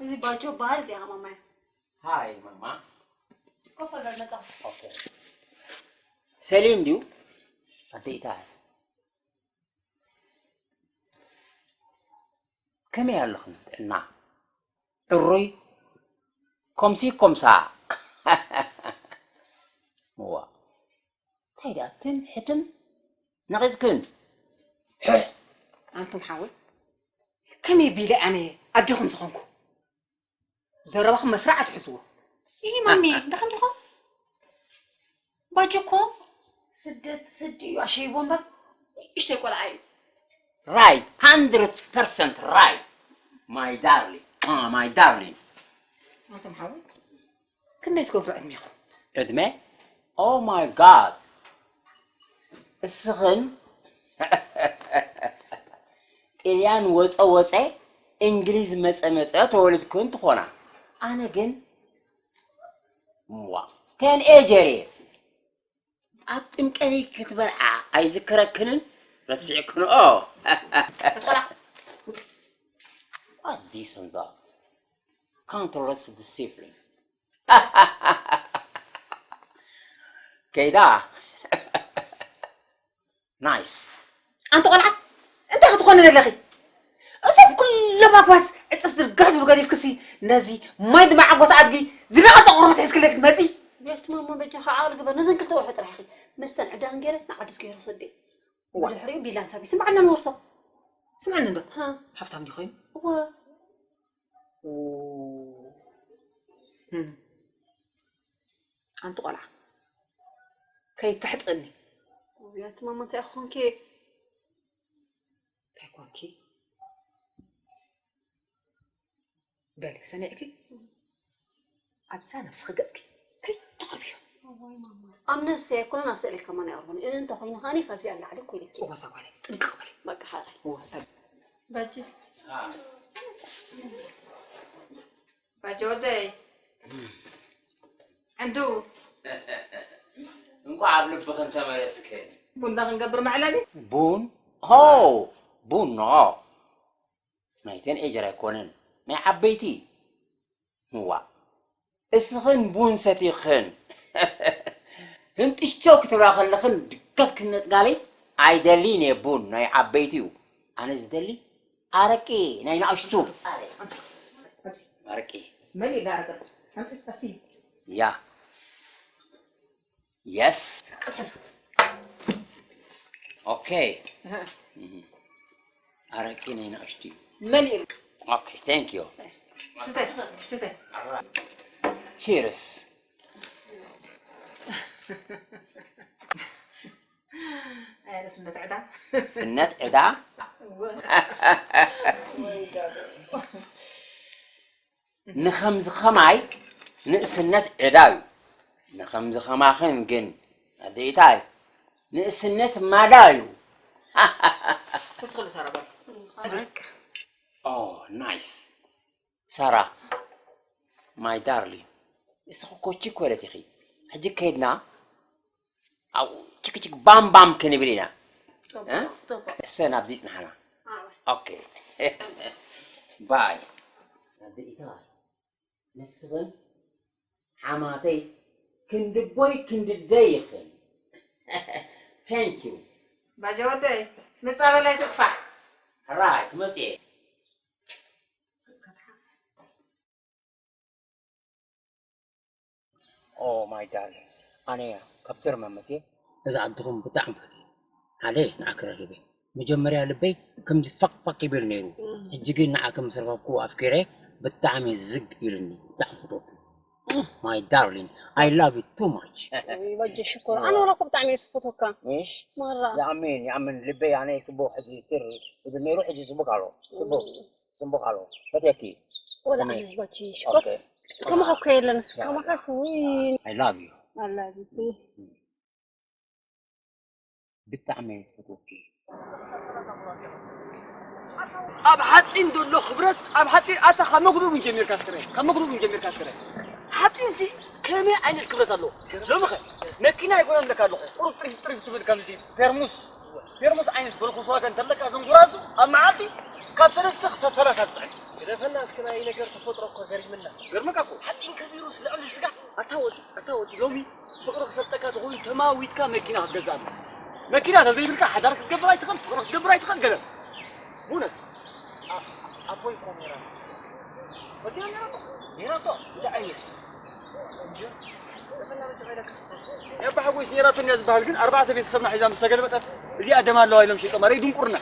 እዚ ባጆ በሃል እዚኣ ማማይ። ሃይ ማማ። ኮፍ በል መጣ። ኦኬ። ሰሊም ድዩ? ኣደይታይ። ከመይ ኣለኹም ጥዕና? ዕሩይ? ኮምሲ ኮምሳ? እዋ። እንታይ ደኣ ትም ሕትም ነቒዝክን? ሕሕ! ኣንቱም ሓወይ፣ ከመይ ቢለ ኣነ ኣዴኹም ዝኾንኩ? ዘረባኹም መስርዓት ሕዝዎ። ኢሂ ማሚ፣ ደኸም ዲኹም? ባጆ እኮ ስደት ስዲ እዩ ኣሸይዎ እምበር ንእሽተይ ቆልዓ እዩ። Right, hundred percent right. My darling, ah, my darling. ኣቶም ሓወይ ክንደይ ትገብሩ ዕድሜኹም? ዕድመ? Oh my God. እስኽን ጥልያን ወፀ ወፀ እንግሊዝ መፀ መፀ ተወልድክን ትኾና። ኣነ ግን እዋ ቴን ኤጀር እየ። ኣብ ጥምቀተይ ክትበልዓ ኣይዝክረክንን ረሲዕክንኦ። ኣትኾና ኣዚ ሰንዛ ካንትረስ ዲሲፕሊን ከይዳ ናይስ። ኣንቲ ቆልዓ እንታይ ክትኾኒ ዘለኺ? እዞም ኩሎም ኣግባስ ዕፅፍ ዝርጋሕ ዝብሉ ገዲፍክሲ ነዚ ማይ ድማዓጎት ኣድጊ ዝነቐፀ ቁርበት ሒዝክለይ ክትመፂ? ቤት ማማ በጃኻ ዓቕሊ ግበር። ነዘን ክልተ ወርሒ ጥራሕ ኢኺ መስተን ዕዳን ገይረ ንዓዲ ዝገይሮ ሰደይ። ብድሕሪኡ ቢላን ሳቢስን ባዕልና ንወርሶ። ስምዕኒ እንዶ ሃ። ሃፍታም ድዩ ኮይኑ? እወ። ኣንቲ ቆልዓ ከይትሕጥእኒ። ውያት ማማ እንታይ ኮንኪ? እንታይ ኮንኪ? በሊ ሰሚዕኪ? ኣብዛ ነብስኺ ገጽኪ ከይተቕርብዮ። ኣብ ነብሰይ ኣይኮነን ኣብ ስእለይ ከማን ኣይቕርቦን። እንተ ኮይኑ ከኣኒ ካብዚኣ ንላዕሊ እኮ ኢለኪ። እወ እዛ ጓለይ ጥንቅቕ በሊ። በቃ ሓራይ። እወ በጂ ባጆ ወደይ ዕንዱ እንኳዕ ኣብ ልብኽን ተመለስክን። ቡና ክንገብር መዕለሊ። ቡን ሆ ቡን ኖ ናይ ቴን ኤጀር ኣይኮነን ናይ ዓበይቲ። እዋ እስኽን ቡን ሰቲኽን ህንጥሾ ክትብላ ከለኽን ድከት ክነጽጋለይ ኣይደሊን እየ ቡን ናይ ዓበይቲ እዩ ኣነ ዝደሊ ኣረቂ ናይ ንኣሽቱ ኣረቂ መሊእ ዳረገ ኣምፅእ ቀሲ ያ የስ ኦኬ ኣረቂ ናይ ንኣሽቱ እዩ መሊእ ኦኬ thank you ስተ ስተ cheers ኣያለ ስነት ዕዳ ስነት ዕዳ ንኸምዚ ኸማይ ንእስነት ዕዳ እዩ ንኸምዚ ኸማኽን ግን ኣደይታይ ንእስነት ማዳ እዩ ክስኽሉ ሰረበል ኦ ናይስ ሳራ my darling እስኺ እኮ ቺክ ወለት ኢኺ ሕጂ ከይድና ኣብኡ ችክችክ ባምባም ክንብል ኢና እሰ ናብዚ ይፅናሕና ኦኬ ባይ ኣደኢታይ ንስኽን ሓማተይ ክንድቦይ ክንድደይ ይኽን thank you ባጀወተይ ምፃ በላይ ትጥፋእ ሕራይ ክመፅእ Oh my darling ኣነ ካብ ጀርመን መፅየ እዛ ዓድኹም ብጣዕሚ ፈትየ ሓደ ንዓኪ ረኺበ መጀመርያ ልበይ ከምዚ ፋቅ ፋቅ ይብል ነይሩ ሕጂ ግን ንዓኪ ምስ ረኸብኩ ኣፍቂረ ብጣዕሚ ዝግ ኢሉኒ ብጣዕሚ ፈተኩ my darling I love you too much ወጅ ሽኮር ኣነ ወላ እኮ ብጣዕሚ እየ ዝፈትወካ ምሽ ማራ ይኣምን ይኣምን ልበይ ኣነ ጽቡቅ ሕጂ ትር ይብል ነይሩ ሕጂ ጽቡቅ ኣሎ ጽቡቅ ጽቡቅ ኣሎ ፈትየኪ ወላ ኣነ ወጅ ሽኮር ከማኻ እኮ የለን እስኪ ከማኻስ ውይ I love you I love you too ብጣዕሚ እየ ዝፈትወኪ ኣብ ሓፂን ዘሎ ክብረት ኣብ ሓፂን ኣታ ካብ መጉልኡ ጀሚርካ ስረ ካብ መጉልኡ ጀሚርካ ስረ ሓፂን ሲ ከመይ ዓይነት ክብረት ኣለዎ ሎምኸ መኪና ይኮነ ኣለካ ኣለኹ ቁሩብ ጥሪፍ ጥሪፍ ትብል ከምዚ ፔርሙስ ፔርሙስ ዓይነት ቮልክስዋገን ተለካ ዘንጉራዙ ኣብ መዓልቲ ካብ ሰለስተ ክሳብ ሰላሳ ትፅዕን ዘፈና እስከ ናይ ነገር ተፈጥሮ እኮ ገሪምና። ገርመካ እኮ። ሓፂን ከቢሩ ስለ ልዕሊ ስጋ። ኣታ ወዲ፣ ኣታ ወዲ፣ ሎሚ ፍቕሪ ክሰጠካ ተኾይኑ ተማዊትካ መኪና ክትገዝእ ኣለካ። መኪና ተዘይብልካ ሓዳር ክትገብር ኣይትኽእል፣ ፍቕሪ ክትገብር ኣይትኽእል፣ ገለ። ብእውነት። ኣ-፣ ኣቦይ እኮ ኔራ። መኪና ኔራቶ? ኔራቶ? እንታይ ዓይነት? ዘፈና መቸ ከይለካ? ናይ ኣባ ሓጎስ ኔራቶ እንድያ ዝበሃል ግን ኣርባዕተ ቤተሰብና ሒዛ ምስ ተገልበጠት እዚኣ ደም ኣለዋ ኢሎም ሸይጦማ። ረይ ድንቁርና።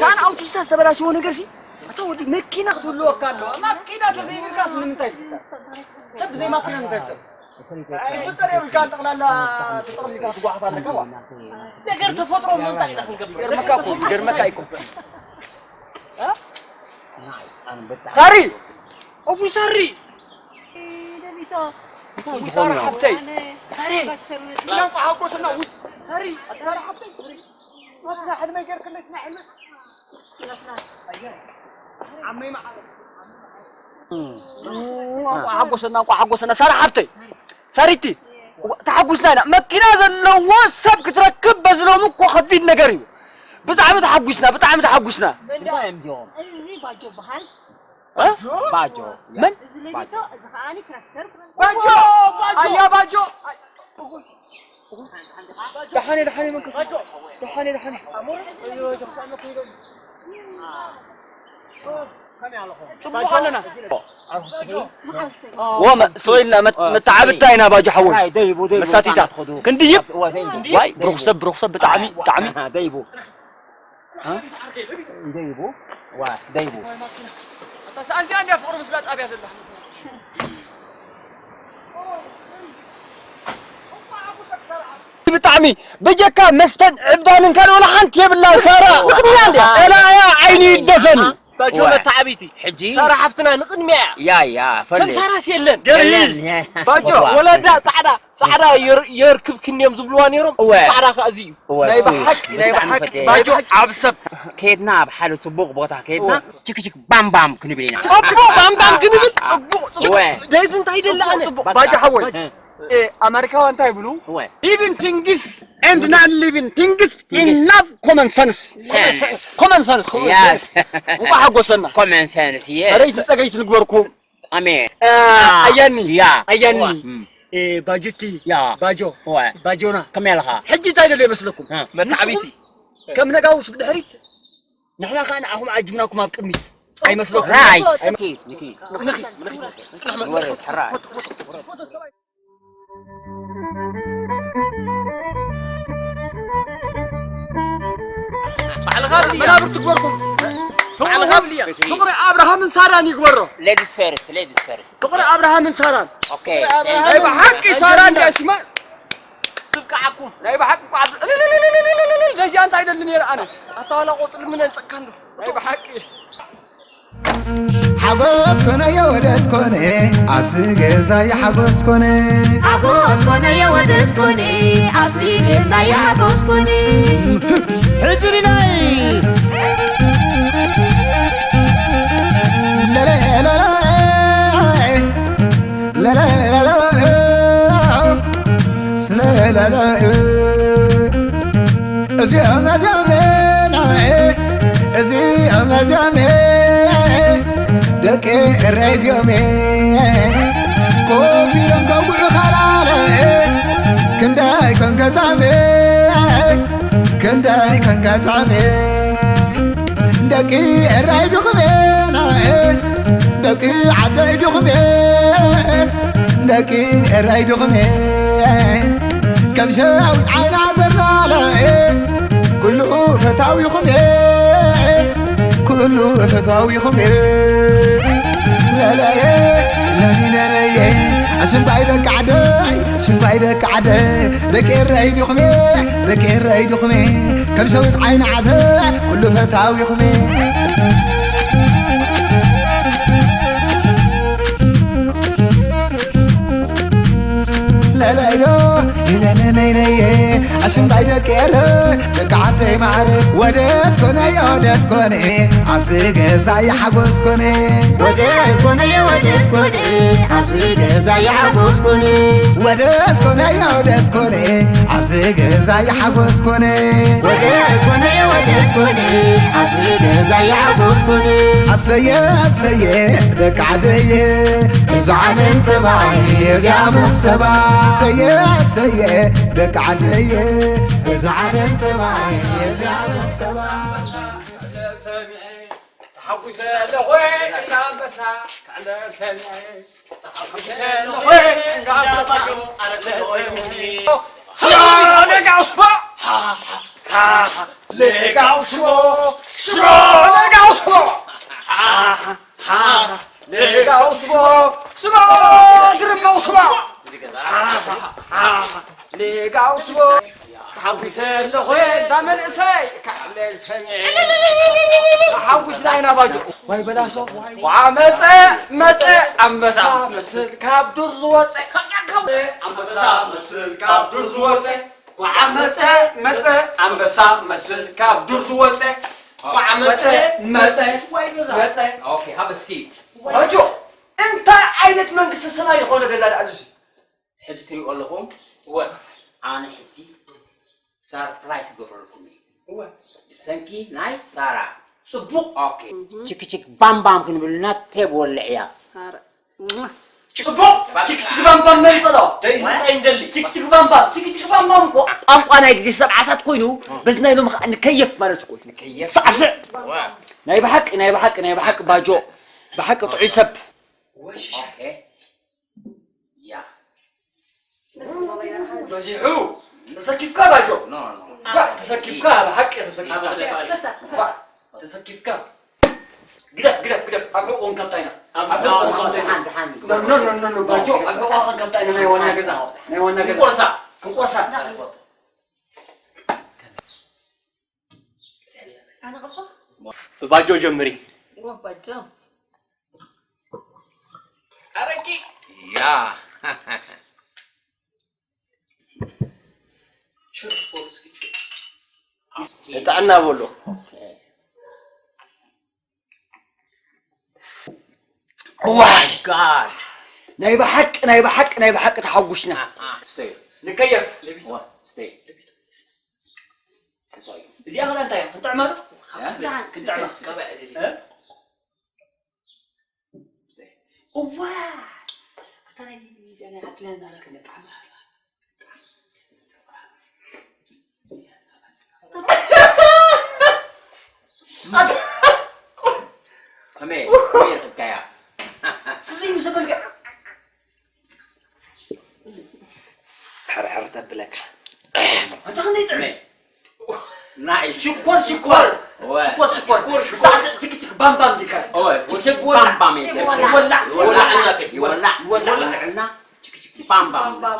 ሳን ኣውቶቡሳት ዝተበላሸዎ ነገር ሲ፣ ኣታ ወዲ መኪና ክትህልወካ ኣለዋ። ማኪና ተዘይብልካስ ንምንታይ ትፍጠር? ሰብ ብዘይ ማኪና እንታይ ይፍጠር? ኣይፍጠር የብልካን፣ ጠቕላላ ተጠቕሊልካ ክትጓሓፍ ኣለካ። ዋ። ነገር ተፈጥሮ ምንታይ ኢና ክንገብር? ይገርመካ እኮ፣ ይገርመካ እኮ። እ? ሳሪ! ኣቡይ ሳሪ! ደቢቶ። ኣቡይ ሳሪ ሓብተይ። ኣነ ሳሪ! ባስተር ኢላ እንኳ ሓጎስና። ውይ፣ ሳሪ! ሳሪ ሓብተይ፣ ሳሪ! ሓጎሰና፣ እንቋዕ ሓጎሰና። ሳራ ሓብተይ፣ ሳሪቲ፣ ተሓጉስና ኢና። መኪና ዘለዎ ሰብ ክትረክብ በዚ ሎሚ እኮ ከቢድ ነገር እዩ። ብጣዕሚ ተሓጉስና፣ ብጣዕሚ ተሓጉስና። እዚ ባጆ በሃል። እ? ባጆ። መን? እዚ ሌሊቶ፣ እዚ ከኣኒ ትራክተር። ባጆ! ባጆ! ኣያ ባጆ! ደሓነ፣ ደሓነ መንከስ። ደሓነ፣ ደሓነ። ጽቡቕ ኣለና። ወመ-፣ ስቕ ኢልና መት-፣ መተዓብታ ኢና ባጆ ሓወይ። መሳቲታ። ክንድይብ። ዋይ፣ ብሩኽ ሰብ፣ ብሩኽ ሰብ፣ ብጣዕሚ፣ ብጣዕሚ። ደይቡ። እ? ደይቡ። ዋ፣ ደይቡ። ኣታ ሰኣንቲያ እንድያ ፍቕሪ ምስላ ጣብያ ዘላ። ብጣዕሚ በጀካ መስተን ዕብዳንን ካልእ ወላ ሓንቲ የብላን ሳራ። ንቕድሚያ እንድያ። ጸላእያ ዓይኒ ይደፈን። ባጆ ወ-፣ መተዓቢቲ። ሕጂ? ሳራ ሓፍትና ንቕድሚያ እያ። ያ፣ ያ፣ ከም ፈሊ። ሳራስ የለን። ገርሂ። የለን፣ የ-፣ ባጆ፣ እዋ። ወለዳ ጻዕዳ፣ ጻዕዳ የር-፣ የርክብ ክንዮም ዝብልዋ ነይሮም። እወ። ጻዕዳ ከኣ እዚ እዩ። እወ፣ ናይ እሱ ብሓቂ፣ ናይ ብጣዕሚ ብሓቂ፣ ፈትየ። ባጆ፣ ኣብ ሰብ። ከየድና ኣብ ሓደ ጽቡቕ ቦታ ከየድና፣ እወ። ችክ ችክ ባም ባም ክንብል ኢና። ጽቡቕ ባም ባም ክንብል፣ ጽቡቕ፣ ጽቡቕ። እወ። ደዚ እንታይ ደለ ኣነ? ጽቡቕ፣ ባጆ ሓወይ። እ። እ፣ ኣመሪካውያን እንታይ ይብሉ? እወ። Living things and non living things in things. Love common sense። Sense። Common sense። Yes። እንኳ ሓጎሰና። Common sense፣ yes። ጸገይት ንግበርኩም። ኣሜን። እ፣ ያ። ኣያኒ። ያ። ኣያኒ። እወ። እም። እ፣ ባጁቲ። ያ። ባጆ። እወ። ባጆና። ከመይ ኣለኻ? ሕጂ እንታይ ደሎ ይመስለኩም? እ። መተዓቢቲ። ንስኹም ከም ነጋውስ ብድሕሪት፣ ንሕና ኸኣ ንዓኹም ዓጂብናኩም ኣብ ቅድሚት። ኣይመስለኩም? ራይት። ኣይመ-፣ ንኪ፣ ንኪ። ንኺድ፣ ንኺድ። ወረ፣ ሕራይ። ባዕልኻ ብልያ። መናብርቲ ግበርኩም። ባዕልኻ ብልያ። ፍቕሪ ኣብርሃምን ሳራን ይግበሮ። Ladies first፣ ladies first። ፍቕሪ ኣብርሃምን ሳራን። ኦኬ። ናይ ብሓቂ ሳራ እንድያ ሽማ። ትብቅዓኩም። ናይ ብሓቂ እኮ ዓብ-፣ እልልልልልልልልል፣ ነዚኣ እንታይ ኢለኒ ነይረ ኣነ? ኣታ ዋላ ቆጽሊ ምን ኣንጸካ እንዶ። ናይ ብሓቂ። ሓጎስ ኮነ የወደስ ኮነ፣ ኣብዚ ገዛ ይሓጎስ ኮነ። ሓጎስ ኮነ የወደስ ኮነ፣ ኣብዚ ገዛ ይሓጎስ ኮነ። ሕጂ ዲናይ። ለለ ለለ። ለለለለ፣ ስለለለ፣ እዚኦም እዚኦም፣ እዚኦም እዚኦም፣ ደቂ ኤረይ እዚኦም፣ ኮፍ ኢሎም ከውግዑ ካላለ፣ ክንደይ ከንገጣሚ፣ ክንደይ ከንገጣሚ። ደቂ ኤረይ ዲኹም፣ ደቂ ዓደይ ዲኹም፣ ደቂ ኤረይ ዲኹም፣ ከም ሸዊት ዓይና ተናለ፣ ኩሉ ፈታዊኹም፣ ኩሉ ፈታዊኹም። ለለየ፣ ለለየ፣ ኣሽንኳይ ደቂ ዓደይ፣ ኣሽንኳይ ደቂ ዓደይ፣ ደቂ ኤረይ ዲኹም፣ ደቂ ኤረይ ዲኹም፣ ከም ሸዊት ዓይኒ ዓሰ ኩሉ ፈታዊኹም። ለለዮ፣ ለለለለየ፣ ኣሽንኳይ ደቂ ኤረ፣ ደቂ ዓደይ ማዕረ፣ ወደስ ኮነዮ፣ ወደስ ኮነ፣ ኣብዚ ገዛ ይሓጎስ ኮነ። ወደስ ኮነዮ፣ ወደ ደስ ኮነ ኣብዚ ገዛ ይሓጎስ ኮነ። ወደስ ኮነ፣ ወደስ ኮነ ኣብዚ ገዛ ይሓጎስ ኮነ። ወደስ ኮነ፣ ወደስ ኮነ ኣብዚ ገዛ ይሓጎስ ኮነ። ኣሰየ ኣሰየ ደቂ ዓደየ፣ እዚ ዓለም ተባይ እዚኣ መኽሰባ። ኣሰየ ኣሰየ ደቂ ዓደየ፣ እዚ ዓለም ተባይ እዚኣ መኽሰባ። ተሓጒሰ ኣለኹ እንዳ ኣንበሳ፣ ክዕለል ሰሚዐ። ተሓጒሰ ኣለኹ እንዳ ኣንበሳ፣ ክዕለል ሰሚዐ። ስማ ለጋው ሽቦ! ለጋው ሽቦ! ሽቦ ለጋው ሽቦ! ለጋው ሽቦ! ሽቦ ግርማው ሽቦ! ለጋው ሽቦ! ተሓጒሰ ኣለኹ እንዳ መንእሰይ፣ ክዕለል ሰሚዐ። ተሓጒስና ኢና ባጆ። ዋይ በላሶ። ቋዕ መጸ፣ መጸ፣ ኣንበሳ መስል ካብ ዱር ዝወጸ። ኣንበሳ መስል ካብ ዱር ዝወጸ። ቋዕ መጸ፣ መጸ፣ ኣንበሳ መስል ካብ ዱር ዝወጸ። ቋዕ መጸ፣ መጸ፣ መጸ። ኦኬ፣ have a seat። ባጆ፣ እንታይ ዓይነት መንግስቲ ሰማይ ዝኾነ ገዛ ደኣ ኣሉሲ? ሕጂ ትሪእዎ ኣለኹም። እወ። ኣነ ሕጂ ሰርፕራይዝ ክገብረልኩም እየ። እወ። ብሰንኪ ናይ ሳራ። ጽቡቕ። ኦኬ። ችክችክ ባምባም ክንብልና ቴብ ወልዕ እያ። ኧረ። ጽቡቕ። ችክችክ ባምባም መሪጸ ዶ? ተይዝታይ እንደሊ። ችክችክ ባምባም፣ ችክችክ ባምባም እኮ ቋንቋ ናይ ግዜ ሰብዓታት ኮይኑ፣ በዚ ናይ ሎሚ ከኣ ንከየፍ ማለት እኮ እዩ። ንከየፍ። ሳዕስዕ። እወ። ናይ ብሓቂ፣ ናይ ብሓቂ፣ ናይ ብሓቂ ባጆ። ብሓቂ ጥዑይ ሰብ። ወሽሻ። ኦኬ። ያ። በዚሑ። ተሰኪፍካ ባጆ። ኖ፣ ኖ። ባ፣ ተሰኪፍካ፣ ብሓቂ ተሰኪፍካ። ኣብ ሕቖ። ባ፣ ተሰኪፍካ። ግደፍ፣ ግደፍ፣ ግደፍ። ኣብ ሕቖ ክንከፍታ ኢና። ኣብ ኣብ ሕቖ ሕቖ ክንከፍታ ኢና። ደሓን፣ ደሓን። ኖ፣ ኖ፣ ኖ፣ ኖ፣ ኖ፣ ባጆ፣ ኣብ ሕቖ ክንከፍታ ኢና። ናይ ዋና ገዛ። ናይ ዋና ገዛ። ክንቆርሳ። ክንቆርሳ። ኣነ ቀልኳ? ብባጆ ጀምሪ። ወ ባጆ። ኣረቂ። ያ። ችርስ በሉ እስኪ፣ ችርስ። ንጥዕና በሉ። ዋይ ጋድ። ናይ ብሓቂ፣ ናይ ብሓቂ፣ ናይ ብሓቂ ተሓጒስና። አ፣ አ፣ ስተዩ። ንከየፍ። ለቢቶ። ዋ፣ ስተዩ። ለቢቶ። ስተዩ። እዚኣ ኸ እንታይ እያ? ክንጥዕማ ዶ? እ? ደሓን። ክንጥዕማ። እ? እዋ! ኣታ ናይ እዚኣ ናይ ዓድና እናረከ ነጥዓማ። ከመይ? ከመይ ረኺብካያ? ስዚ ምስ በልካ። ሕርሕር ተብለካ። ኣታ ክንደይ ጥዕመ? ናይ ሽኮር፣ ሽኮር። ወ-፣ ሽኮር፣ ሽኮር። ሽኮር፣ ሽኮር። ሳዕስዕ ችክ ችክ ባም ባም ቢልካ። ወ-፣ ችክ ችክ ባም ባም ይበል። ይወላዕ፣ ይወላዕ፣ ይወላዕ፣ ይወላዕ። ይወላዕ። ይወላዕ። ችክ ችክ ባም ባም። ባም ባም።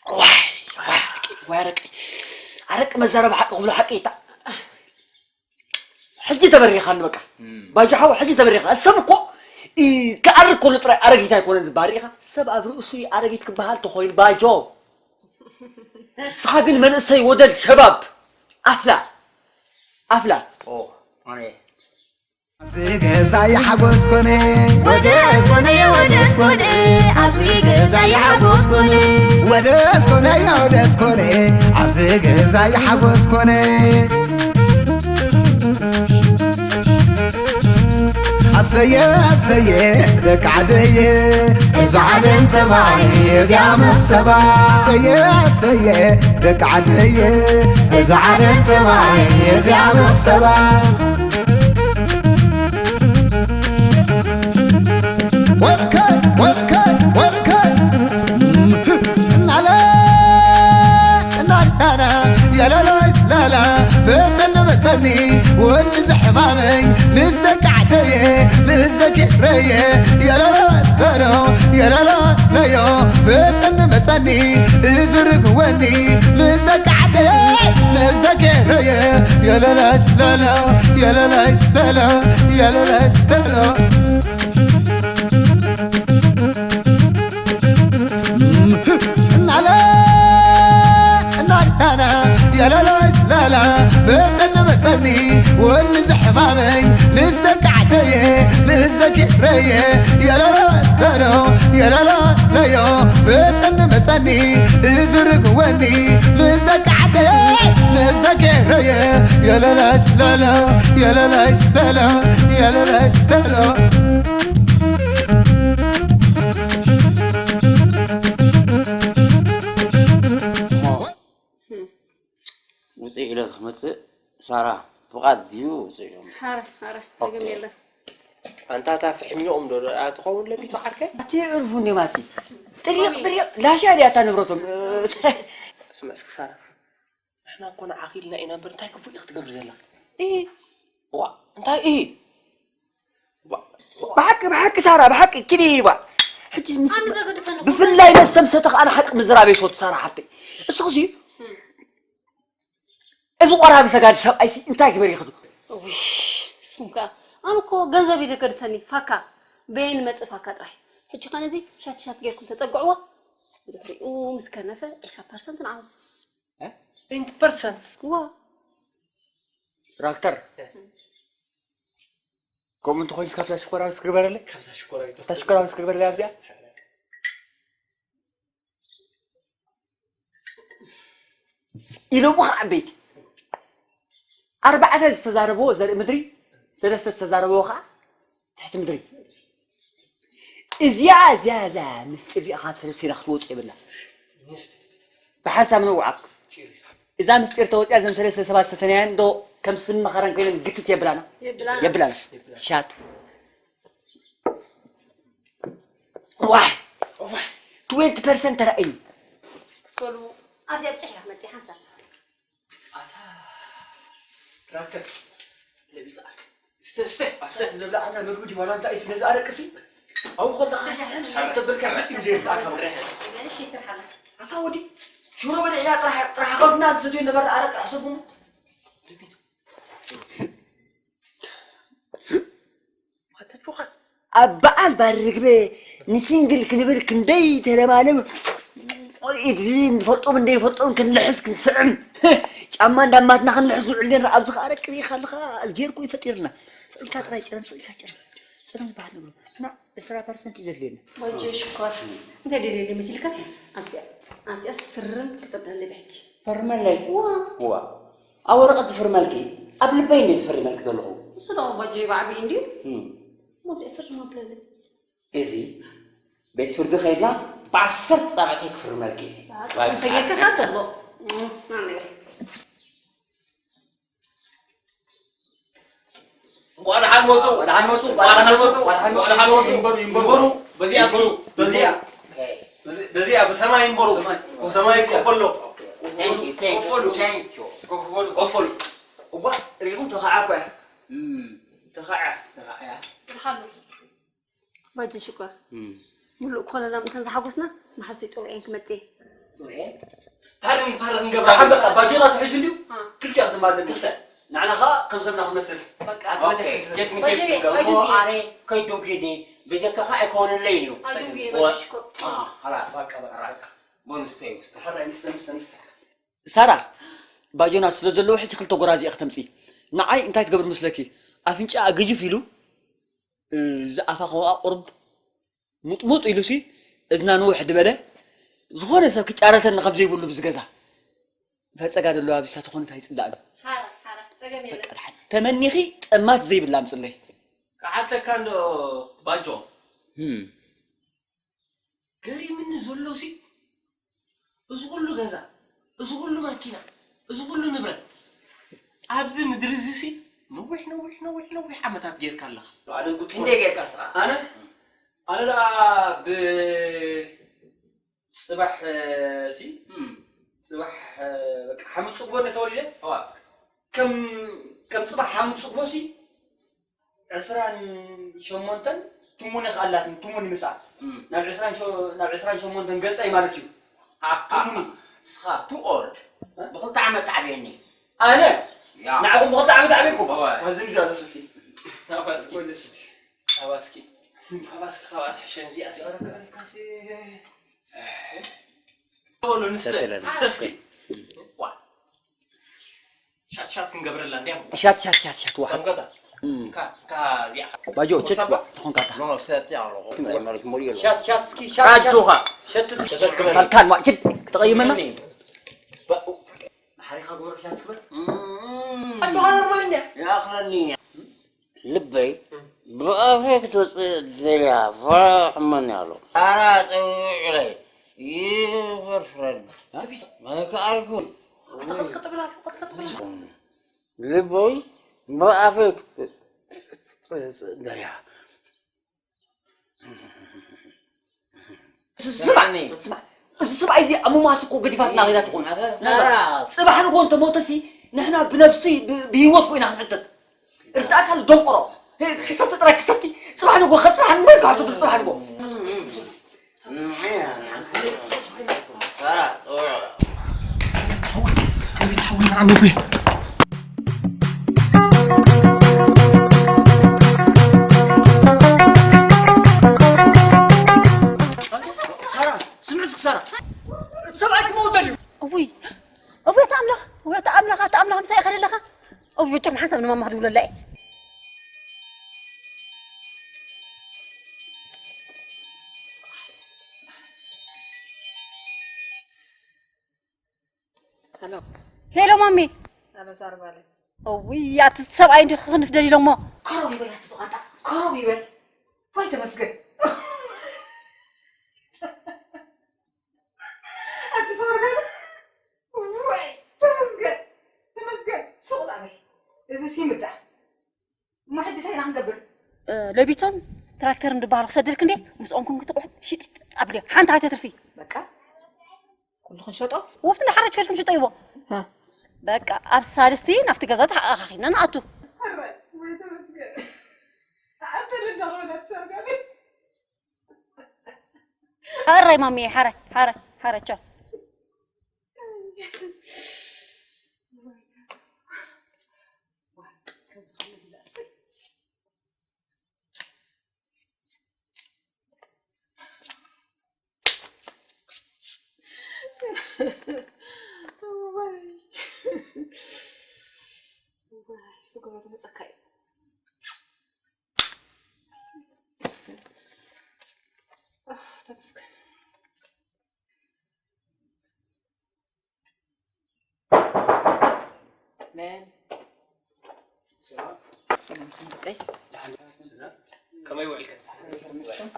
ኦ። ዋይ፣ ዋይ፣ ኣረቂ፣ ዋይ፣ ኣረቂ። ኣረቂ መዛረቢ ሓቂ ክብሎ ሓቂ ይታ-፣ ሕጂ ተበሪኻኒ በቃ። እም። ባጆ ሓው፣ ሕጂ ተበሪኻ። ሰብ እኮ ኢ-፣ ክኣርግ ከሎ ጥራይ ኣረጊት ኣይኮነን ዝበሃል። ርኢኻ? ሰብ ኣብ ርእሱ እዩ ኣረጊት ክበሃል ተኾይኑ ባጆ። ንስኻ ግን መንእሰይ ወደል ሸባብ ኣፍላ፣ ኣፍላ። ኦ፣ ኣነ ኣብዚ ገዛ ይሓጎስ ኮነ። ወደስ ኮነ፣ ወደስ ኮነ፣ ኣብዚ ገዛ ይሓጎስ ኮነ። ወደስ ኮነ፣ ወደስ ኮነ፣ ኣብዚ ገዛ ይሓጎስ ኮነ። ኣሰየ፣ ኣሰየ፣ ደቂ ዓደየ፣ እዛ ዓለም ተባይ እዚኣ መኽሰባ። ኣሰየ፣ ኣሰየ፣ ደቂ ዓደየ፣ እዛ ዓለም ተባይ እዚኣ መኽሰባ። ወፍከ፣ ወፍከ፣ ወፍከ። እናለ፣ እናንታና፣ የለሎይ ስለለ፣ መጸኒ፣ መጸኒ፣ ወዲ ዝሕማመይ፣ ምስ ደቂ ዓደየ፣ ምስ ደቂ ኤረየ፣ የለሎ ስለሎ፣ የለሎ ለዮ፣ መጸኒ፣ መጸኒ፣ እዚ ርግወኒ፣ ምስ ደቂ ዓደየ፣ ምስ ደቂ ኤረየ፣ የለሎ ስለሎ፣ የለሎ ስለሎ፣ የለሎ ስለሎ። እናለ እናንታና የለሎይ ስለለ መጸኒ መጸኒ ወኒ ዝሕማመይ ምስ ደቂ ደየ ምስ ደቂ ረየ የለለስ ለሎ የለለ ለዮ መጸኒ መጸኒ እዝርግ ወኒ ምስ ደቂ ዓደየ ምስ ደቂ ረየ የለለስ ለሎ የለለስ ለሎ የለለስ ለሎ ውፅእ ኢለ ክመፅእ ሳራ ፍቓድ ድዩ ውፅእ ኢሎም ሓረ ሓረ ደገም የለን ኣንታ እታ ፍሕኛኦም ዶ ደኣ ትኸውን ለቢቱ ዓርከይ ኣቲ ዕርፉ እንዴ ማቲ ጥሪቕ ጥሪቕ ላሻ ድያ እታ ንብረቶም ስምዕ እስኪ ሳራ ንሕና እኮ ንዓኺ ኢልና ኢና እምበር እንታይ ግቡእ ኢኺ ትገብሪ ዘላ ዋ እንታይ እሂ ብሓቂ ብሓቂ ሳራ ብሓቂ ኪዲ ባ ሕጂ ምስ ኣነ ዘገድሰኒ እኮ ብፍላይ ገንዘብ ነስተምሰተ ከኣ ንሓቂ ምዝራብ የስወት ሳራ ሓፍተይ እስኺ እዚ ቆራቢ ሰጋዲ ሰብኣይሲ እንታይ ግበር ይኽዱ እውይ እሱም ከኣ ኣነ እኮ ገንዘብ እዩ ዘገድሰኒ ፋካ በየን መጽእ ፋካ ጥራይ ሕጂ ከ ነዚ ሻትሻት ጌርኩም ተጸግዕዎ ብድሕሪኡ ምስ ከነፈ ዕስራ ፐርሰንት ንዓው ትዌንቲ ፐርሰንት ዋ ራክተር ከምኡ እንተኮይኑ እስካ ፍላሽ ሽኮራዊ እስክግበረለይ ካብዛ ሽኮራዊት ካብታ ሽኮራዊ እስክግበረለይ ኣብዚኣ ኢሎሞ ከዓ ዓበይቲ ኣርባዕተ ዝተዛረብዎ ዘርኢ ምድሪ ሰለስተ ዝተዛረብዎ ከዓ ትሕቲ ምድሪ እዚኣ እዚኣ እዛ ምስጢር እዚኣ ካብ ሰለስተ ኢላ ክትወፅ የብላ ብሓንሳብ ነውዓክ እዛ ምስጢር ተወፂኣ እዘን ሰለስተ ሰባት ዝተፈተናየን ዶ ከም ስም መኸረን ኮይነን ግትት የብላና የብላና ሻጥ ዋይ ዋይ ትዌንቲ ፐርሰንት ተራእይኒ ሶሉ ኣብዚኣ ብፅሕ ኢላ ክመፅእ ሓንሳብ ትራክተር ለቢፃ ስተ ስተ ስተ ዝብላ ኣታ ምግቢ ድዩ ዋላ እንታይ እዩ ስለዚ ኣለቅሲ ኣብኡ ከለካ ስሕል ስሕል ተበልካ ፍፂም ዘይርዳእካ በቃ ገለሽ ይስርሓላ ኣታ ወዲ ሽሮ በሊዕና ጥራሕ ጥራሕ ከብድና ዝሰትዮ ነበርና ኣረቂ ሕሰቡ ለቢቱ ኣብ በዓል ባር ርግበ ንሲንግል ክንብል ክንደይ ተለማልም ቆልዒት እዚ ንፈልጦም እንደይፈልጦም ክንልሕስ ክንስዕም ጫማ እንዳማትና ክንልሕስ ንውዕል ነርና ኣብዚ ከዓ ረቂ ሪኢኻ ኣለኻ ጌርኩ እዩ ፈጢርና ስኢልካ ጥራይ ጨለም ስኢልካ ጨለም ጨለም ዝበሃል ንብሎ እና ዕስራ ፐርሰንት እዩ ዘድልየና ወጀ ሽኮር እንታይ ደልየኒ መሲልካ ኣብዚኣ ኣብዚኣስ ፍርም ክጥርደለይ ብሕጂ ፈርመለይ ዋ ኣብ ወረቐት ዝፍርመልኪ ኣብ ልበይ እንድየ ዝፈርመልኪ ዘለኹ። እሱ ደኣ እባ ጀይባ ዓብዪ እንድዩ። እም። እሞ እዚኣ ፍርም ኣብለለይ። እዚ ቤት ፍርዲ ከይድና ብዓሰርተ ፃብዕተይ ክፍርመልኪ እየ። እንተጌርካ ከዓ ፅቡቕ። እም፣ ኣነ እየ። እንኳዕ ደሓን መፁ። ደሓን መፁ። እንኳዕ ደሓን መፁ። እንኳዕ ደሓን መፁ። ይንበሩ፣ ይንበሩ። ይንበሩ። በዚኣ እስኪ፣ በዚኣ፣ በዚ-፣ በዚኣ ብሰማይ ይንበሩ። ሰማይ። ብሰማይ ይቀበሎ። Thank you, thank you, thank you. ኮፍ በሉ። ኮፍ በሉ። እዋ፣ ሪኹም ተኸዓ እኮ እያ። እም፣ ተኸዓ። ተኸዓ እያ። ብርሃኑ። ባጀ ሽኮር። እም። ሙሉእ ኮለና ምእንታን ዝሓጎስና፣ መሓዙተይ ፀዊዐን ክመፅእ እየ። ፓርን ፓርን ገብራ ደሓን በቃ ባጆና ትሕዙ እንድዩ ክልቲኣ ክትማዘን ክልተ ንዓና ከዓ ከም ሰብና ክመስል ኣነ ከይዶም ጌዲ በጀካኻ ኣይኮነለይን እዩ ላስ ሳራ ባጆናት ስለ ዘለዎ ሕጂ ክልተ ጎራዚ እየ ክተምፂ ንዓይ እንታይ ትገብር መስለኪ ኣፍንጫኣ ግጅፍ ኢሉ ዝኣፋ ከዋ ቁርብ ሙጥሙጥ ኢሉሲ እዝና ንውሕ ድበለ ዝኾነ ሰብ ክጫረተኒ ከም ዘይብሉ ብዚ ገዛ ፈፀጋ ደለዋ ብሳ ተኾነት ኣይፅላእን ተመኒኺ ጠማት ዘይብላ ኣምፅለይ ክሓተካ እንዶ ባጆ ገሪምኒ ዘሎሲ እዚ ኩሉ ገዛ፣ እዚ ኩሉ ማኪና፣ እዚ ኩሉ ንብረት ኣብዚ ምድሪ እዚሲ ነዊሕ ነዊሕ ነዊሕ ነዊሕ ዓመታት ጌርካ ኣለኻ። ባዕሉ ክንደይ ጌርካ እስኻ? ኣነ ኣነ ደኣ ብጽባሕ ሲ ጽባሕ በቃ ሓሙስ ጽግቦ እንደ ተወሊደ ከም ከም ጽባሕ ሓሙስ ጽግቦ ሲ ዕስራን ሸሞንተን ትሙኒ ክኣላትኒ ትሙኒ ምስኣ ናብ ዕስራን ሸ- ናብ ዕስራን ሸሞንተን ገጸይ ማለት እዩ ትሙኒ እስኻ ቱ ኦልድ ብክልተ ዓመት ዓብየኒ ኣነ ያ ንዓኹም ብክልተ ዓመት ዓብየኩም እወ። ወዝን ዳ ዘስቲ ካባስኪ ወዝስቲ ካባስኪ ካባስኪ ካብኣ ትሕሸን እዚኣ ሲ በሉ ንስተ ንስተ እስኪ ዋ ሻት ሻት ክንገብረላ እንዲያ ሻት ሻት ሻት ሻት ዋሓ ጠምቀታ እም። ካ-፣ ካ-፣ እዚኣ ኻ-፣ ባጆ፣ ቸክ ሰባ-፣ ትኾን ካታ። ኖ፣ ሰቲ ኣለኹ። ትም-፣ መሪሕ ሞሪዮ። ሻት፣ ሻት፣ እስኪ ሻት፣ ሻት። ኣጆኻ። ሸት ትትሽ። ተዘክረኒ። ካልካን ዋ፣ ኪድ፣ ተቐይመና? እኒ፣ ባ-፣ ሓሪኻ ግበር ሻት ክብል። እም። ኣጆኻ ኖርማል እንድያ። ይኣኽለኒ። ልበይ ብኣፈይ ክትወፅእ ደልያ ፈራሕመኒ ኣሎ። ኣራ ፀዊዑለይ ይፈርፍረኒ። ኣቢዛ። መከኣልኩ። ኣታ ቀጥቀጥ ብላ፣ ቀጥቀጥ ብላ። ልበይ ብኣፈይ ክትወፅእ ደልያ። ስማዕ፣ ስማዕ፣ እዚ ሰብኣይ እዚ ኣብ ምሟት እኮ ገዲፋትና ኸይዳ ትኾን። ኣታ ሰራ። ጽባሕ ንግሆ እንተሞተሲ፣ ንሕና ብነብሲ፣ ብ-፣ ብህይወት ኮይና ክንሕተት። እርዳእካ ንደንቆሮ። ክሰቲ ጥራይ ክሰቲ። ጽባሕ ንግሆ፣ ከ ጽባሕ ንግሆ፣ ካብ ትብል ጽባሕ ንግሆ። ሰራ፣ ጽውዕ። ኣቤት ሓወይ፣ ኣቤት ሓወይ፣ ንዓም ነብሪ። ሳራ፣ ስምዒ እስኪ ሳራ። ሰብኣይ ክመውት ደልዩ። እውይ፣ እውይ፣ ኣታ ኣምላኽ፣ እውይ፣ ኣታ ኣምላኽ፣ ኣታ ኣምላኽ፣ ምሳይ ኢኻ ዘለኻ? እውይ፣ ጭም ሓንሳብ ንማማ ክድውለላ እየ። ሄሎ። ሄሎ ማሚ። ሄሎ ሳርባለ። እውይ፣ ኣቲ ሰብኣይ እንዲ ክኽንፍ ደሊሎ እሞ። ከረው ይበል ኣቲ ዝቓጣ፣ ከረው ይበል። ወይ ተመስገን። ኣቲ ሳርባለ። ወይ ተመስገን። ተመስገን። ሱቕ ዳበይ። እዚ ሲምጣ። እሞ ሕጂ እንታይ ኢና ክንገብር? እ፣ ለቢቶን ትራክተርን ዝበሃሉ ክሰደልክ እንዴ? ምስኦም ኮንክ ትቑሑት ሽጥ ኣብልዮ። ሓንቲ ኣይተትርፊ። በቃ። ኩሉ ክንሸጦ? ወፍቲ ንሓረጅ ከድኩም ሽጦ ይዎ። ሃ። በቃ፣ ኣብ ሳልስቲ ናብቲ ገዛ ተሓቓቓኺና ንኣቱ። ሕራይ፣ ወይ ተመስገን። ኣንተ ልዳኸበላ ትሰርጋለይ። ሕራይ ማሚየ፣ ሕራይ፣ ሕራይ፣ ሕራይ፣ ቻው። ዋይ። ዋይ፣ ፍቅሮ ትመጸካ እዩ። ኣህ፣ ተመስገን። መን? ሰላም። ሰላም ሰንደቀይ። ደሓን ዲኻ? ከመይ ውዒልክን? ይመስገን።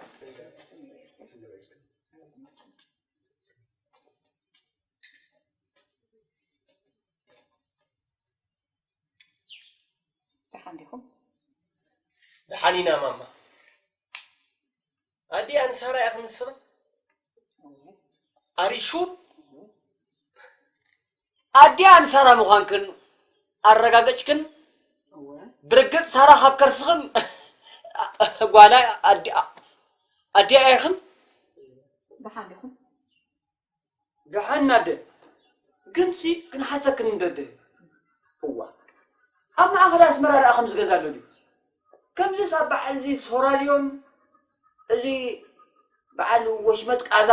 ደሓን ዲኹም? ደሓን ኢና ማማ። ኣዲኣ ንሳራ ኢኽን ንስኽን? ኣሪሹ? ኣዲኣ ንሳራ ምዃንክን ኣረጋገጽክን? እወ። ብርግጽ ሳራ ካብ ከርስኽን ጓላ ኣዲኣ፣ ኣዲኣ ኢኽን? ደሓን ዲኹም? ደሓን ኣደ፣ ግንሲ ክንሓተክን እንደደ። እዋ፣ ኣብ ማእኸል ኣስመራ ደኣ ከምዚ ገዛ ኣሎ ድዩ? ከምዚስ ኣብ በዓል እዚ ሶራልዮን፣ እዚ በዓል ወሽመጥ ቃዛ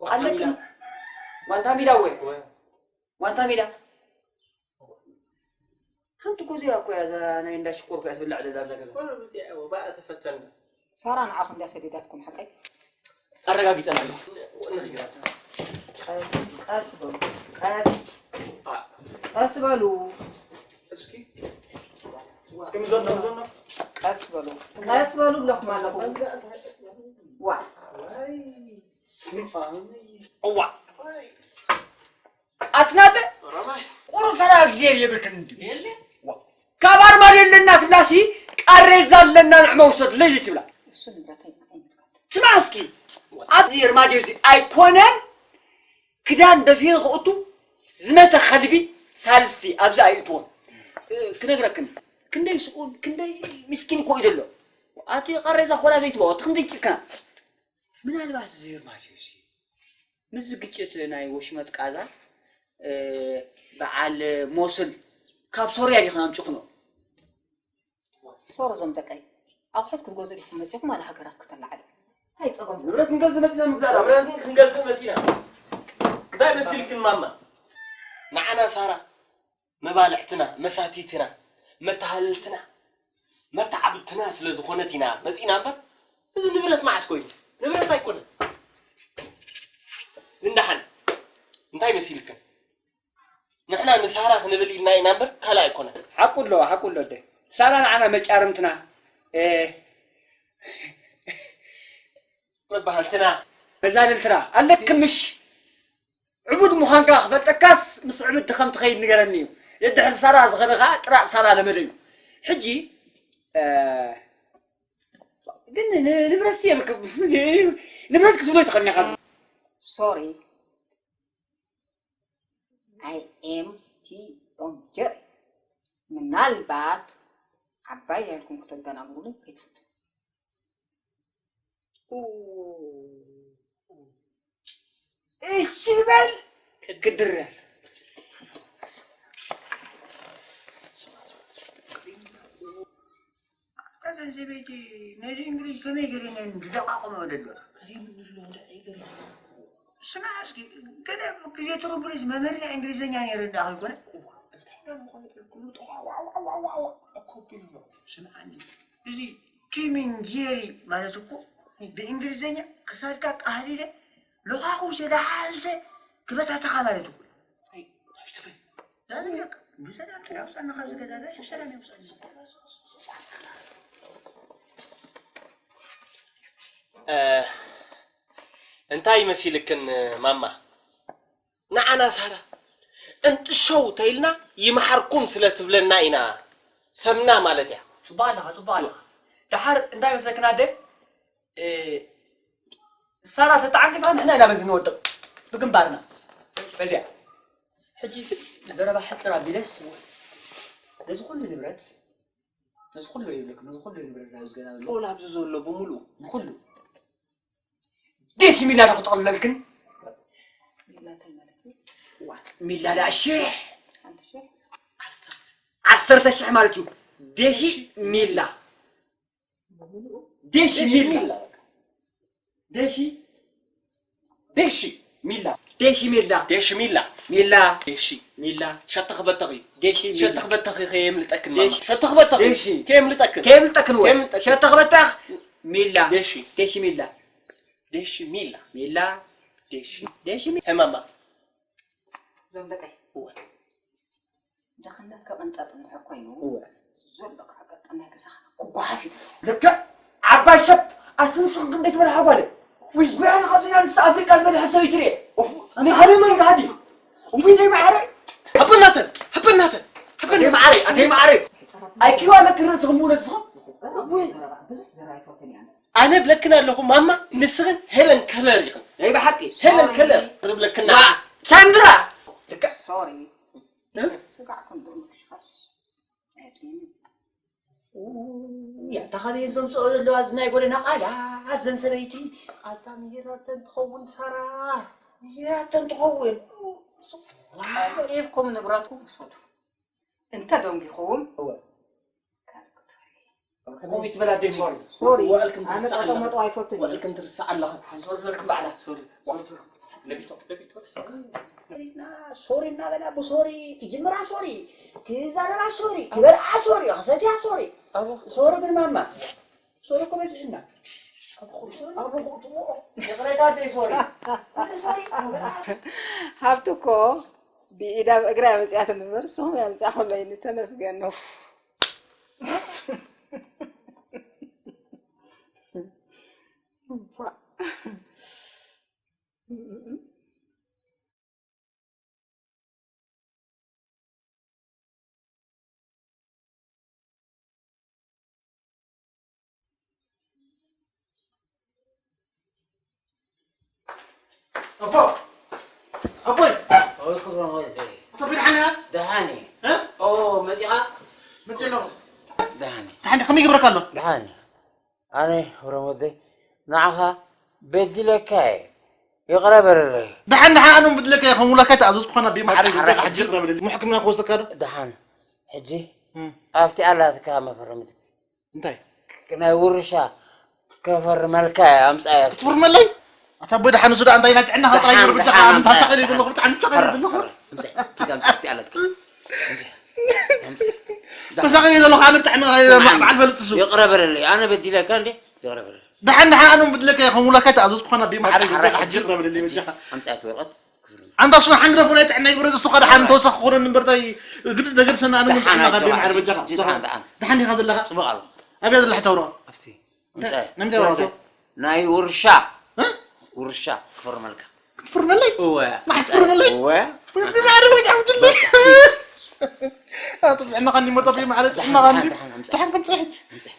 ኣለክን? ዋንታ ሚዳ። ዋንታ ሚዳ ወይ? ወይ። ዋንታ ሚዳ። ሓንቲ ጎዚያ እኮ እያ፣ እዛ ናይ እንዳ ሽኮር እኮ እያ ትብላዕ ዘላ እዛ ገዛ። ቆርብ እዚኣ እያ፣ ወባኣ ተፈተና። ሳራ ንዓኹም ድያ ሰዲዳትኩም ሓቀይ? ኣረጋጊጸና ኣለኹ። ንኽይራ። ቀስ፣ ቀስ በሉ። ቀስ፣ አ። ቀስ በሉ። እስኪ። እስኪ ምዞኖ፣ ምዞኖ። ቀስ በሉ። ቀስ በሉ ብለኹም ኣለኹ። ዋ። ዋይ። እዋ። ኣትናተ ቁሩብ ፈራ እግዚኣብሔር የብልክን እንዲ። የለ። ዋ። ካብ ኣርማድዮ ኣለና ትብላሲ ቃሬዛ ኣለና ንዕመ ውሰድ ለይቲ ትብላ። እሱ ንብረተይ ኣይምልከት። ስማ እስኪ ኣብዚ ኣርማድዮ እዚ ኣይኮነን ክዳን ደፊኡ ክእቱ ዝመተ ከልቢ ሳልስቲ ኣብዚ ኣይእትዎን። እ፣ ክነግረክን ክንደይ ስኡን ክንደይ ምስኪን እኮ እዩ ዘሎ። ኣቲ ቃሬዛ ኾላ ዘይትበኦ እቲ ክንደይ ጭክና። ምናልባት እዚ ኣርማድዮ እዚ ምስዚ ግጭት ናይ ወሽመጥ ቃዛ፣ እ፣ በዓል ሞስል ካብ ሶርያ ዲኽን ኣምጺኽኖ? ሶሮ ዞም ደቀይ፣ ኣቑሑት ክትገዝኡ ዲኹም መጺኹም ዋላ ሃገራት ክተላዕሉ? እንታይ ጸገምኩም? ንብረት ክንገዝእ መጺና ምግዛእ ዶ? ንብረት ክንገዝእ መጺና። እንታይ መሲልክን ማማ? ንዓና ሳራ መባልዕትና፣ መሳቲትና፣ መተሃለልትና፣ መተዓብትና ስለ ዝኾነት ኢና መጺና እምበር፣ እዚ ንብረት መዓስ ኮይኑ? ንብረት ኣይኮነን። ግን ደሓን፣ እንታይ መሲልክን? ንሕና ንሳራ ክንብል ኢልና ኢና እምበር፣ ካልእ ኣይኮነን። ሓቁ ኣሎ፣ ሓቁ ኣሎ ኣደ። ሳራ ንዓና መጫርምትና፣ እ፣ መባህልትና። መዛልልትና። ኣለክን ምሽ? ዕቡድ ምዃንካ ክፈልጠካስ ምስ ዕብድቲ ከም ትኸይድ ንገረኒ እዩ። ደድሕሪ ሳራ ዝኸደ ኸኣ ጥራጥ ሳራ ለመደ እዩ። ሕጂ፣ እ፣ ግን ን-፣ ንብረትሲ የብልክን። ንብረት ክትብሎ ኣይትኽእልን ኢኻ። ሶሪ። ኣይ ኤም ቶም ጀሪ። ምናልባት ዓባይ ኢልኩም ክተደናግሩኒ ከይትፍትኑ። እሺ በል። ክድረር። ኣታ ሰበይቲ ነዚ እንግሊዝ ከመይ ገይረ ነን ዝደቃቕሞ ደሎ? ከመይ ምንድሎ እንደ ኣይገርም። ስማዕ እስኪ፣ ገለ ግዜ ትርጉምስ መምህር ናይ እንግሊዝኛ ነይረ እንዳ ኣይኮነ? እዋ፣ እንታይ ደኣ ምኾነ? ጥልቅሉ ጠዋ፣ ዋ፣ ዋ፣ ዋ፣ ዋ፣ ዋ፣ ኮፒ ኣሎ። ስምዓኒ፣ እዚ ቲም ኤንድ ጄሪ ማለት እኮ ብእንግሊዝኛ ክሳድካ ቃህሊለ፣ ሎኻኹ ዘደሓዘ ክበታተኻ ማለት እኮ። ኣይ፣ ኣይትበል። ዳኒ፣ በቃ፣ ብሰላም ጥራይ ኣውፅኣና ካብዚ ገዛ፣ ዳኒ፣ ብሰላም የውፅኣና። እ፣ እንታይ መሲልክን ማማ? ንዓና ሳራ እንጥሸው ተኢልና ይምሓርኩም ስለ ትብለና ኢና ሰምና ማለት እያ። ጽቡቕ ኣለኻ፣ ጽቡቕ ኣለኻ። ደሓር እንታይ መስለክን ኣደ? እ፣ ሳራ ተተዓንቂፋ ንሕና ኢና በዚ ንወድቕ ብግንባርና። በዚኣ። ሕጂ ዘረባ ሕጽር ኣቢለስ ነዚ ኩሉ ንብረት፣ ነዚ ኩሉ ይብለኩም፣ ነዚ ኩሉ ንብረት ኣብዚ ገዛ ዘሎ ጦል ኣብዚ ዘሎ ብምሉኡ ንኹሉ ዴሲ ሚላ ዶ ክጠቕልለልክን? ሚላ እንታይ ማለት እዩ? ዋ፣ ሚላ ደኣ ሽሕ። ሓንቲ ሽሕ? ዓሰርተ። ዓሰርተ ሽሕ ማለት እዩ። ዴሲ ሚላ። ዴሲ ሚላ። ዴሲ፣ ዴሺ ሚላ። ዴሺ ሚላ። ዴሺ ሚላ። ሚላ። ዴሺ። ሚላ። ሸተኽ በተኺ። ዴሺ ሚላ። ሸተኽ በተኺ ከየምልጠክን ዴሺ። ማማ። ሸተኽ በተኺ ዴሺ። ከየምልጠክን። ከየምልጠክን ወይ። ከየምልጠክን። ሸተኽ በተኽ ሚላ። ዴሺ። ዴሺ ሚላ። ዴሺ ሚላ። ሚላ። ዴሺ። ዴሺ ሚላ። ሄ ማማ። እዞም ደቀይ። እወ። ድኽነት ከቕንጠጥ እንድሕር ኮይኑ፣ እወ። ዘሎ ከዓ ገጠም ናይ ገዛኻ ክጓሓፍ እዩ። ልክዕ ዓባይ ሰብ፣ ኣቲ ንስኽን ክንደይ ትበልዓ ጓል? ውይ፣ ውይ፣ ኣነ ካብዚ ኣንስቲ ኣፍሪቃ ዝበልሐ ሰብ ይትርኤ። ኡፍ፣ ኣነ ሓደ መን ይግሃዲ? ውይ፣ ደይ መዓረ። ሃበናተ፣ ሃበናተ፣ ሃበናተ። ኣደይ መዓረ፣ ኣደይ መዓረ። ኣይኪዋ ለክን ርእስኽን ብኡ ነስኽን? ውይ። ብዙሕ ዘረባ ኣይፈትን እየ ኣነ። ኣነ ብለክን ኣለኹ ማማ፣ ንስኽን ሄለን ከለር ኢኽን። ናይ ብሓቂ። ሄለን ሶሪ። ከለር ርብለክና። ዋ፣ ቻንድራ። ልክዕ። ሶሪ። እ? ስጋዕ ክንዱ ምክሽኻሽ ኣየድልየኒ። ውይ፣ ኣታ ካበየን ዘምፅኦ ዘለዋ እዚ ናይ ጎደና ቃላት ዘን ሰበይቲ? ኣታ ምሂራተን ትኸውን ሳራ። ምሂራተን ትኸውን። ዋው። ቀልጢፍኩም ንብረትኩም ውሰዱ። እንተ ደንጊኹም እወ። ካልእ ክትበሊ። ከምኡ ይትበል ኣደይ ሶሪ። ሶሪ፣ ወእልክም ኣነ ትርስዕ ኣለኻ። ጠጠመጦ ኣይፈቱን። ወእልክም ትርስዕ ኣለኻ። ሓንሶር ዝበልክም ባዕላ። ሶሪ፣ ሶሪ ዝበልክም። ለቢቶ፣ ለቢቶ። ሶሪ እና በላ፣ ብሶሪ ትጅምራ ሶሪ፣ ክዛረባ ሶሪ፣ ክበልዓ ሶሪ፣ ክሰትያ ሶሪ። ኣቦ። ሶሪ ግን ማማ፣ ሶሪ እኮ በዚሕና። ኣቦ፣ ኣቦ፣ ይቕሬታ ኣደይ ሶሪ። ሶሪ፣ ሶሪ። ሃብቲ እኮ ብኢዳ ብእግራ እያ መፂኣትኒ እምበር፣ ንስኹም እያ ኣምፂኣኹለይኒ። ተመስገን ነው። ኣቦ! ኣቦይ! ኣቦይ ክብሮም ወዘይ። ኣታ ብድሓን እያ? ደሓን እየ። እ? ኦ፣ መጺኻ? መጺእ ኣለኹ። ደሓን እየ። ደሓን እየ። ከመይ ይገብረካ ኣሎ? ደሓን እየ። ኣነ ክብሮም ወዘይ፣ ንዓኻ በዲለካ እየ። ይቕረ በለለይ። ደሓን፣ ደሓን፣ ኣነ በዲለካ እየ። ከም ውላድካ ተኣዘዝኩኻና፣ ብማዕረ በቃ፣ ይቕረ ሕጂ በለለይ። ሕክምና ክወስደካ ዶ? ደሓን። ሕጂ እም። ኣብቲ ኣላትካ መፈረሚት እንታይ? ናይ ውርሻ ከፈርመልካ እየ ኣምጻያ። ክትፍርመለይ? ኣታ ኣቦይ ደሓን ንሱ ደኣ እንታይ ናይ ጥዕናኻ ጥራይ ደሓን፣ ይርብጃ ደሓን፣ ኣምጻያ። ኣምታሳቐ ኢለ ዘለኹ፣ ብጣዕሚ ጨቐ ኢለ ዘለኹ። ሕረ፣ ሕረ፣ ኣምጻያ። ኪድ ኣምጻያ፣ ኣብቲ ኣላትካ። ኣምጻያ። ኣምጻያ። ተሳቒ ዘለኹ ኣነ ብጣዕሚ ስምዓኒ። በዓል ፈልጥ እሱ። ይቕረ በለለይ። ኣነ በዲለካ እንዴ? ይቕረ በለለይ። ደሓን ደሓን ኣነ በድለካ ይኸውን ውላካ ተኣዘዝኩ ኾና ብማዕረ በቃ ሕጂ ይቕረ በለለይ በጃኻ። ኣምጻእቲ ወረቐት ክፍርም። ኣንታ እሱ ሓንግረፍ ናይ ጥዕና ይብረዝ እሱ ኸ ደሓን ተወሳኺ ክኾነኒ እምበር ታይ ግልጽ ነገር ሰና ኣነ ደሓን ጥዕናኻ ኣጆኻ ብማዕረ ሕጂ። በጃኻ። ደሓን፣ ደሓን። ደሓን ዲኻ ዘለኻ? ጽቡቕ ኣለኹ። ኣብያ ዘለኻ ተውረቐት? ኣብቲ። እንታይ? እንታይ? ናይ ምንታይ ወረቐት? ናይ ውርሻ። እ? ውርሻ ክፍርመልካ። ክትፍርመለይ? እወ። ንዓይ ክትፍርመለይ? እወ። ብማዕረ በጃኻ ውድለይ። ኣቶ ጥዕናኻ እንዲ መጣ ብማዕረ ጥዕናኻ እንዲ። ደሓን፣ ደሓን፣ ኣምጻእ። ደሓን ከምጽእ ሕጂ። ኣምጻእ።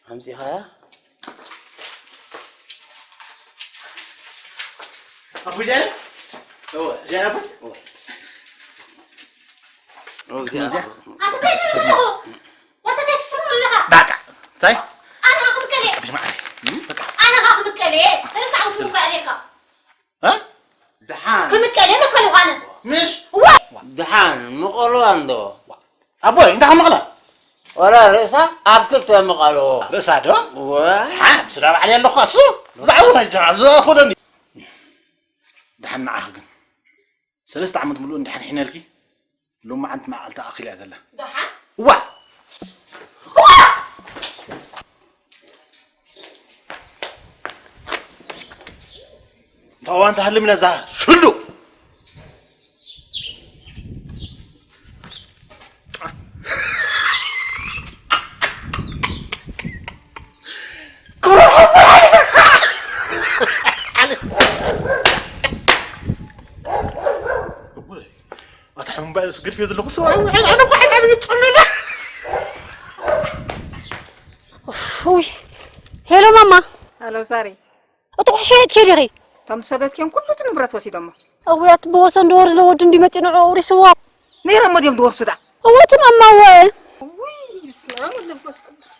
ኣምጺኻያ? ኣቦይ ዚያዳ? እወ። ዚያዳ ኣቦይ? እወ። እወ፣ ዚያዳ። ኣታ እንታይ ትብል ኣለኹ? ኣታ እንታይ ትስርቕ ኣለኻ? በቃ፣ እንታይ? ኣነ ኸኣ ክምቀል እየ። ብስመ ኣብ። በቃ። ኣነ ኸኣ ክምቀል እየ። ሰለስተ ዓመት ሙሉ እኳ ኣለካ። እ? ደሓን። ክምቀል እየ፣ ምቀል ይኾነ። ምሽ? እወ። ደሓን፣ ምቐልዋ እንዶ። ኣቦይ፣ እንታይ ከምቕላ? ወላ ርእሳ ኣብ ክልተ ምቐልዎ። ርእሳ ዶ? እወ። ሓ፣ ስዳ ባዕል ኣለኹ እሱ። ብዛዕባ እንታይ ጀራ ዝኣኽለኒ? ደሓን ንዓኺ ግን። ሰለስተ ዓመት ሙሉእ እንድሕን ሒነልኪ፣ ሎማዓንቲ መዓልቲ ኣኺላ እያ ዘላ። ደሓን? እዋ! እዋ! እንተ እዋ እንተ ሃልም ነዛ ሽሉ! ኣታ ሕምባእ ዝግድፍ እየ ዘለኹ ሰብኣይ ውሕድ ኣነ ውሕድ ኣነ ይጸሉለ። ኡፍ፣ ውይ። ሄሎ ማማ። ሄሎ ሳሪ። እቲ ቁሕሻ የት ከይዲ ኢኺ? እቶም ዝሰደድክዮም ኩሉ እቲ ንብረት ወሲዶሞ። እውይ፣ ኣቲ ብወሰን ድወርስ ለወዱ እንዲ መፂኡ ንዕኡ ውሪስዎ። ነይሮሞ ድዮም ድወርሱ ደኣ? እወ፣ እቲ ማማ እወ። ውይ፣ በስመ ኣብ ወወልድ ወመንፈስ ቅዱስ።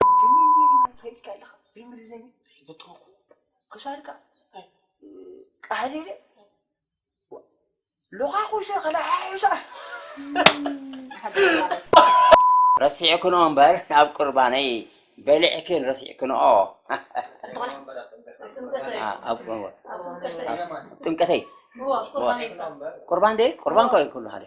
ከመይ ጌረ ማለት ከይድካ ኣለኻ? ብእንግሊዝኛ? ከሻርካ? ቃህሊለ? ሎኻኹ ሸኸላ ሓይሻ። ረሲዕክንኦ እምበር ኣብ ቁርባነይ በሊዕክን ረሲዕክንኦ። አ፣ ኣብ ቁርባን። ጥምቀተይ። ቁርባን ደ? ቁርባን ኮ ኩሉ ሓደ።